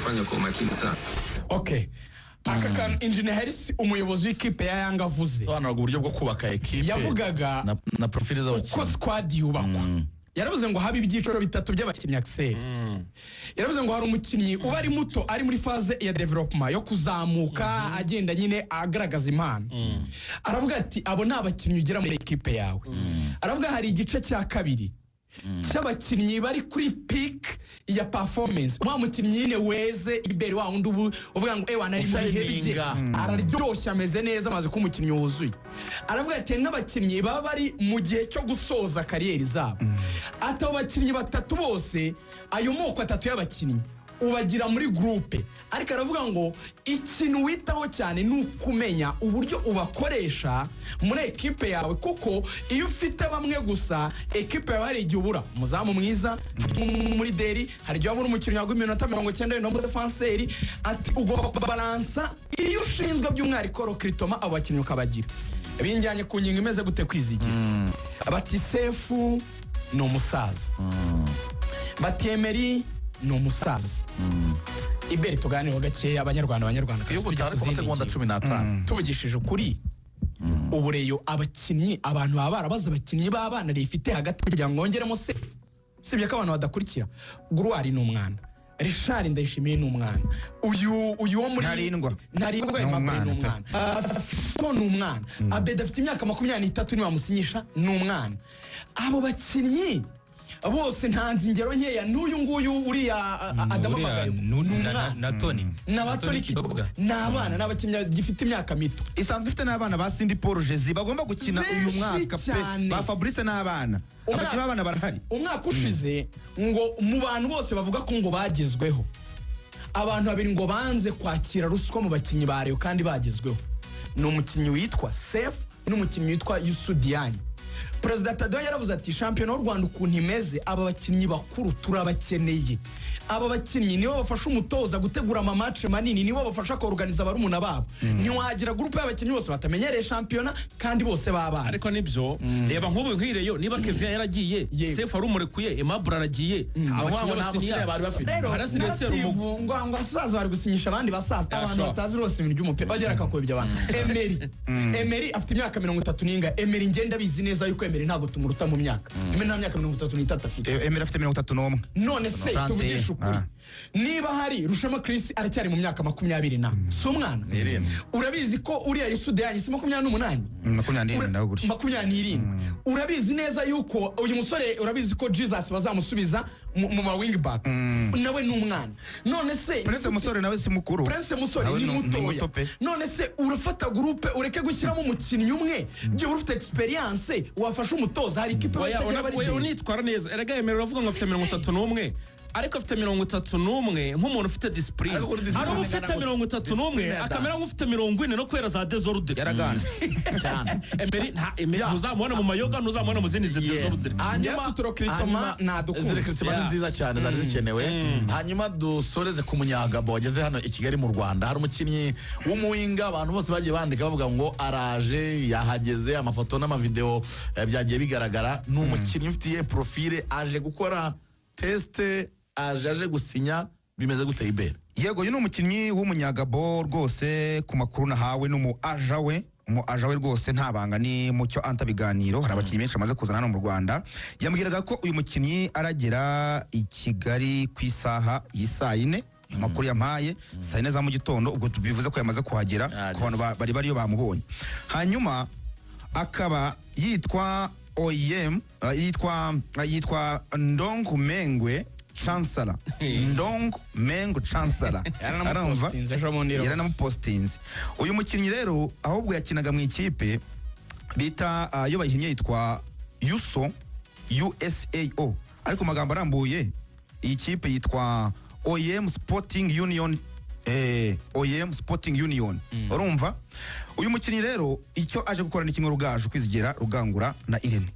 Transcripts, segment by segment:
Tunafanya kwa umakini sana. Okay, aka kantu Engineer Hersi, umuyobozi w'ikipe ya Yanga, avuze, Sobanuraga uburyo bwo kubaka ekipe Yavugaga na profile uko z'abakinnyi. squad yubakwa. Yaravuze ngo haba ibyiciro bitatu by'abakinnyi. Axel yaravuze ngo hari umukinnyi uba ari muto, ari muri phase ya development, yo kuzamuka, agenda nyine agaragaza impano. Aravuga ati abo ni abakinnyi ugera muri ekipe yawe. Aravuga hari igice cya kabiri cy'abakinnyi bari kuri peak ya performance, wa mukinnyi nyine weze iberi, wa wundi ubu uvuga ngo ewa nari mu bihe bye, Ushininga. araryoshye, ameze neza, amaze kuba umukinnyi wuzuye. Aravuga ati hari n'abakinnyi baba bari mu gihe cyo gusoza carrière zabo. Ati abo bakinnyi batatu bose, ayo moko atatu y'abakinnyi, ubagira muri groupe. Ariko aravuga ngo ikintu witaho cyane ni ukumenya uburyo ubakoresha muri ekipe yawe, kuko iyo ufite bamwe gusa, ekipe yawe hari igihe ubura umuzamu mwiza muri deri, hari igihe wabura umukinnyi waguha iminota 90 wenda muri défenseur. Ati ugomba kubalansa iyo ushinzwe by'umwihariko recrutement, abo bakinnyi ukabagira. Binjyanye ku ngingo imeze gute, kwizigira? Bati Sefu ni umusaza, bati Emery ni umusaza. Iberi tuganireho gakeya, Abanyarwanda, Abanyarwanda, Iyo tujya butari ku ku zindi masegonda ngingo. 15. Tuvugishije ukuri, ubu Rayon abakinnyi, abantu baba barabaze abakinnyi b'abana rifite hagati kugira ngo bongeremo Sefu, usibye ko abantu badakurikira. Gloire ni umwana, Richard Ndayishimiye ni umwana, uyu wo muri Ntarindwa. Ntarindwa Ni Aimable ni umwana pe. umwana. Fimo ni umwana, Abedi afite imyaka 23, nibamusinyisha ni umwana. Abo bakinnyi bose ntanze ingero nkeya, n'uyu nguyu uriya Adama Uriya Bagayo ni umwana. na Tony. Na Tony Kitoga ni abana, ni abakinnyi gifite imyaka mito. Isanzwe ifite n'abana ba Cindy Paul Jezi bagomba gukina uyu Benshi mwaka pe. cyane. Ba Fabrice n'abana, abakinnyi b'abana barahari. Umwaka ushize ngo mu bantu bose bavuga ko ngo bagezweho, abantu babiri ngo banze kwakira ruswa mu bakinnyi ba Rayon kandi bagezweho, ni umukinnyi witwa Sefu n'umukinnyi witwa Youssou Diagne. Perezida Tadeyo yaravuze ati shampiyona y'u Rwanda ukuntu imeze, aba bakinnyi bakuru turabakeneye. Aba bakinnyi nibo bafasha umutoza gutegura ama match manini, nibo bafasha koruganiza barumuna babo. Ntiwagira groupe y'abakinnyi bose batamenyereye shampiyona kandi bose b'abana. Ariko nibyo, reba nk'ubu nk'ireyo, niba Kevin yaragiye, Sefu ari umurekuye, Aimable aragiye, Abakinnyi nta musore bari bafite. Rero harasigaye narrative Serumogo. ngo abasaza bari gusinyisha abandi basaza, abantu sure. batazi rwose ibintu by'umupira bagera akakuyobya abantu. Emery afite imyaka 30 n'inga. Emery, ngenda abizi neza yuko Emery ntabwo tumuruta mu myaka. Emery nta myaka 33 afite. Emery afite 31. None se Trente. tuvugishe ukuri, niba hari Rushema Chris aracyari mu myaka 20 na, si umwana? N'irindwi. Urabizi ko uriya Youssou Diagne si 28? 27 nawe gutyo. 27. Urabizi neza yuko uyu musore, urabizi ko Jesus bazamusubiza mu ma wing back, nawe ni umwana. None se Prince Musore nawe si mukuru. Prince Musore Nawe ni ni mutoya. muto pe. None se urafata groupe ureke gushyiramo umukinnyi umwe byibura ufite experience wafasha umutoza? Hari ikipe Oya, batagira bari oya, imbere. unitwara neza. Erega yemerera uravuga ngo afite 31, ariko afite 31 nk'umuntu ufite discipline. Ariko kuri discipline Hari uba ufite ingana gute? 31 Discipline ya akamera nk'ufite 40 no kubera za désordre. Yaraganje. Cyane. Emery nta Emery Ya. ntuzamubona mu mayoga, ntuzamubona mu zindi désordre. Hanyuma Njyewe recrutement nadukunze. izi recrutement ni nziza cyane, zari zikenewe. Hanyuma dusoreze ku Munyagabo wageze hano i Kigali mu Rwanda. Hari umukinnyi w'umu winger abantu bose bagiye bandika bavuga ngo araje, yahageze, amafoto n'amavideo byagiye bigaragara. Ni umukinnyi ufitiye profile, aje gukora test, aje gusinya. Bimeze gute, Ibere? Yego, uyu ni umukinnyi w'Umunyagabo rwose. Ku makuru nahawe n'umu agent we, umu agent we rwose nta banga, ni mucyo anta biganiro, hari abakinnyi benshi bamaze kuzana hano mu Rwanda, yambwiraga ko uyu mukinnyi aragera i Kigali ku isaha y'isaa yine. Ayo makuru yampaye saa yine za mu gitondo, ubwo bivuze ko yamaze kuhagera ku bantu bari bariyo bamubonye. Hanyuma akaba yitwa Oyem, yitwa Ndong Mengwe Chancellor, Ndong Mengwe Chancellor. Yaranamupostinze ejo bundi rwose. Yaranamupostinze. Uyu mukinnyi rero ahubwo yakinaga mu ikipe bita, iyo bayihinnye yitwa USO, USAO, ariko mu magambo arambuye iyi kipe yitwa OM Sporting Union, OM Sporting Union. Urumva uyu mukinnyi rero icyo aje gukora ni kimwe, Rugaju, Kwizigira, Rugangura na Irene.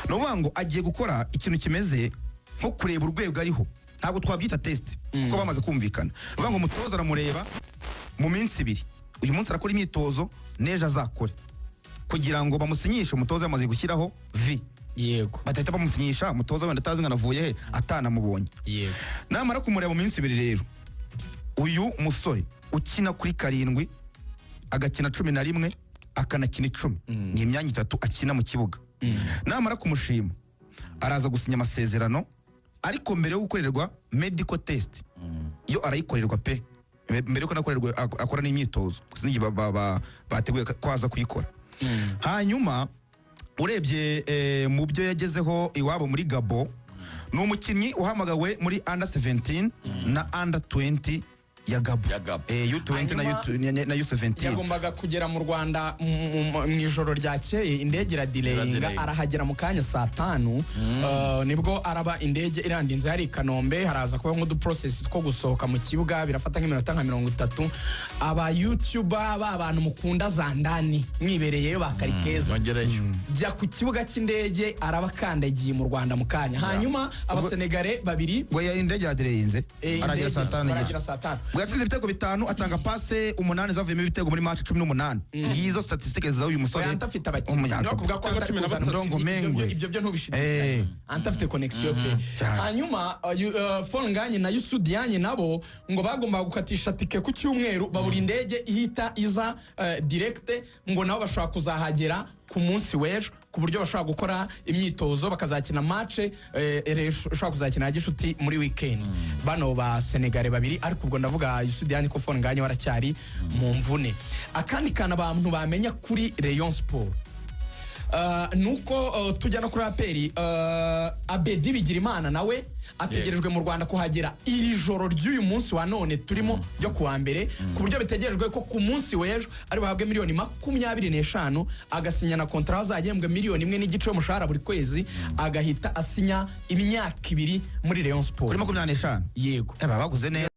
Ni ukuvuga ngo agiye gukora ikintu kimeze nko kureba urwego ariho. Ntabwo twabyita test kuko bamaze kumvikana. Ni ukuvuga ngo umutoza aramureba mu minsi 2. Uyu munsi arakora imyitozo, n'ejo azakore, kugira ngo bamusinyishe umutoza yamaze gushyiraho V, batahita bamusinyisha umutoza wenda atazi ngo anavuye he, atanamubonye. Namara kumureba mu minsi 2 rero Uyu musore ukina kuri 7, agakina 11, akanakina 10, ni imyanya itatu akina mu kibuga. Namara kumushima araza gusinya amasezerano, ariko mbere yo gukorerwa medical test, yo arayikorerwa pe, mbere yuko anakorerwa akora n'imyitozo, sinzi bateguye ko aza kuyikora. Hanyuma urebye mu byo yagezeho iwabo muri Gabo, ni umukinnyi uhamagawe muri under 17 na under 20 ya Gabo. Ya Gabo. U20 na Hanyuma U20 na U17. Yagombaga kugera mu Rwanda mu ijoro ryakeye, indege iradelayinga. Iradelayinga. Arahagera mu kanya saa 5, nibwo araba indege irandinze hari i Kanombe. Haraza kuba nk'uduprocess two gusohoka mu kibuga, birafata nk'iminota nka 30. Aba YouTuber ba bantu mukunda za ndani mwibereyeyo ba Karikeza, Nongereyo. jya ku kibuga cy'indege, araba akandagiye mu Rwanda mu kanya. Hanyuma Abasenegare babiri Ngo indege yadelayinze, aragera indege saa 5 n'igice. Aragera saa 5. Ngo yatsinze ibitego 5, atanga passe 8 zavuyemo ibitego muri match 18. Ngizo statistiques z'uyu musore Oya, Anta afite abakinnyi. w'umunyagabo. Niyo kuvuga ko Anta ari Cumi na kuzana batatu. umukinnyi, Ndongo Mengwe. ibyo byo ntubishidikanye. Anta afite connexion pe. Cyane. Hanyuma Fall Ngagne na Youssou Diagne nabo ngo bagombaga gukatisha tike ku cyumweru, babura indege ihita iza direct, ngo nabo bashobora kuzahagera ku munsi w'ejo, ku buryo bashobora gukora imyitozo bakazakina match ishobora kuzakina ya gishuti muri weekend, bano ba Senegale babiri. Ariko ubwo ndavuga Youssou Diagne, ko Fall Ngagne waracyari mu mvune. Akandi kantu abantu bamenya kuri Rayon Sport nuko tujya no kuri APR, Abedi Bigirimana nawe ategerejwe mu Rwanda kuhagera iri joro ry'uyu munsi wa none turimo ryo kuwa mbere, ku buryo bitegerejwe ko ku munsi w'ejo ari buhabwe miliyoni 25, agasinya na kontara, azahembwa miliyoni 1.5 y'umushahara buri kwezi, agahita asinya imyaka 2 muri Rayon Kuri Sport. 25? Yego. Baguze neza.